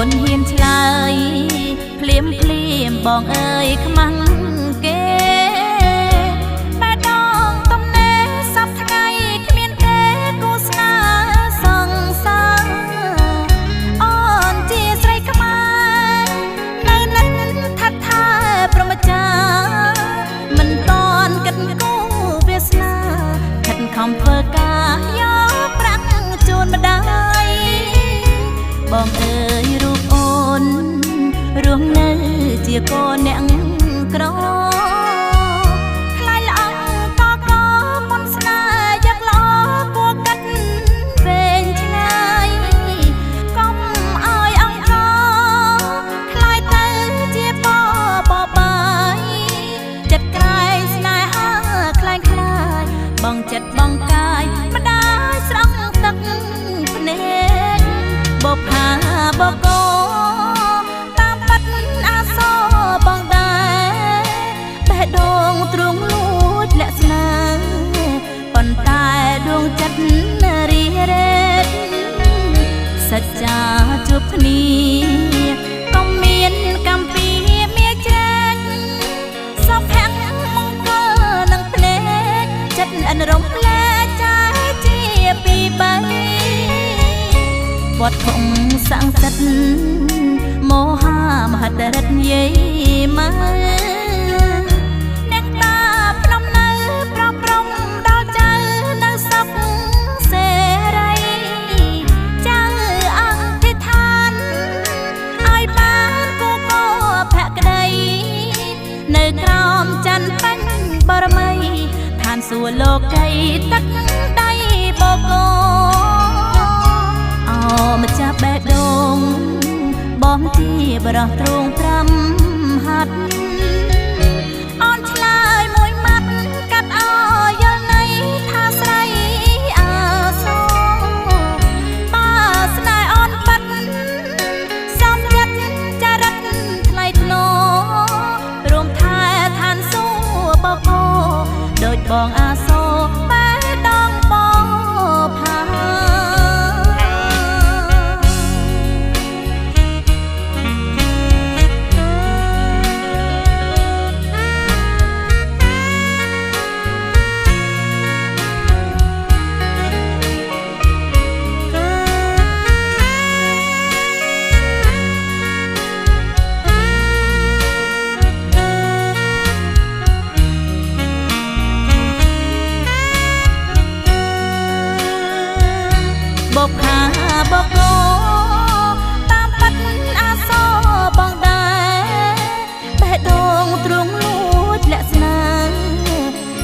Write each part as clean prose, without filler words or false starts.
នហ៊ានឆ្លើយភ្លាមភ្លាមបងអើយខ្មាំងគេបែដងទំនេរសប្ថ្ងៃគ្មានទេគូស្នេហ៍សង្សារអូនជាស្រីខ្មែរនៅនឹងថាត់ថាព្រមចាមិនតន់គិតគូវាសនាខិតខំធ្វើការយកប្រាក់ជូនម្ដាយបងអើយរូបអូនរស់នៅជាកូនអ្នកក្រខ្លាយល្អងកកមុនស្នេហ៍យកល្អគួរកាត់វែងឆ្ងាយកុំឲ្យអង្គខ្លាយទៅជាបបបាយចិត្តក្រែងស្នេហាខ្លាយខ្លាយបងចិត្តបងកាយម្ដាយស្រង់ទឹកភ្នែកបផាបកតាមប៉ាត់អាសបងដែរបេះដូងទ្រង់លួចលាក់ស្នេហ៍ប៉ុន្តែដួងចិត្តរីរ៉េតសច្ចាជួបគ្នាកុំមានកម្មពីមាច្រែកសុភមង្គលនឹងភ្នែកចិត្តអិនរំលែកចែកជាពីរបីវត្តធំស័ក្តិសិទ្ធមហាមហិទ្ធិរិទ្ធយាយមើអ្នកតាភ្នំនៅប្រព្រំដល់ចៅនៅសុខសេរីចៅអធិដ្ឋានឲ្យបានគូកោភក្តីនៅក្រោមច័ន្ទពេញបរមីឋានសួគ៌លោកីទឹកដៃបកោម្ចាស់បេះដូងបងជាបរោះទ្រង់5ហាត់អូនឆ្លើយមួយម៉ាត់កាត់ឲ្យយល់ន័យថាស្រីអាសូបើស្នេហ៍អូនប៉ាត់សំចិត្តចរិតថ្លៃថ្នូររួមថែឋានសួគ៌បកោដូចបងអាសូបេះដូងបងផាបផាបកោតាមប៉ាត់អាសបងដែរបេះដូងទ្រង់លួចលាក់ស្នេហ៍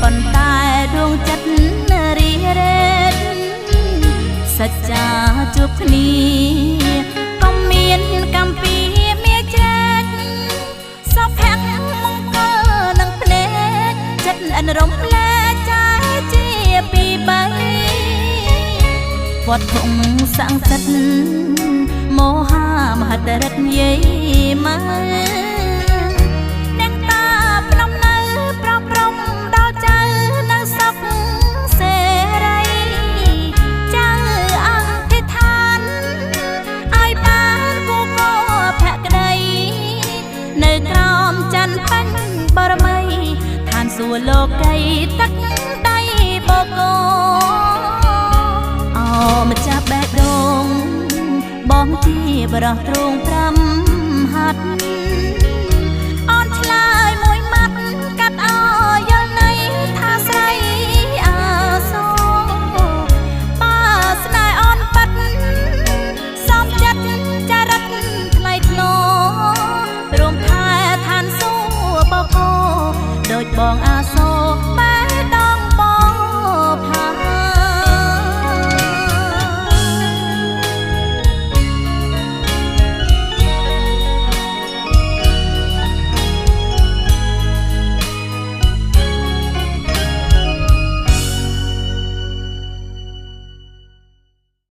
ប៉ុន្តែដួងចិត្តរីរ៉េតសច្ចាជួបគ្នាកុំមានកម្មពីមាច្រែកសុភមង្គលនឹងភ្នែកចិត្តអិនរំលែកចែកជាពីរបីវត្តធំស័ក្តិសិទ្ធមហាមហិទ្ធិរិទ្ធយាយមើអ្នកតាភ្នំនៅប្រព្រំដល់ចៅនៅសុខសេរីចៅអធិដ្ឋានឲ្យបានគូកោភក្តីនៅក្រោមច័ន្ទពេញបរមីឋានសួគ៌លោកីទឹកដៃបកោម្ចាស់បេះដូងបងជាបរោះទ្រង់5ហាត់អូនឆ្លើយមួយម៉ាត់កាត់ឲ្យយល់ន័យថាស្រីអាសូបើស្នេហ៍អូនប៉ាត់សំចិត្តចរិតថ្លៃថ្នូររួមថែឋានសួគ៌បកោដូចបងអា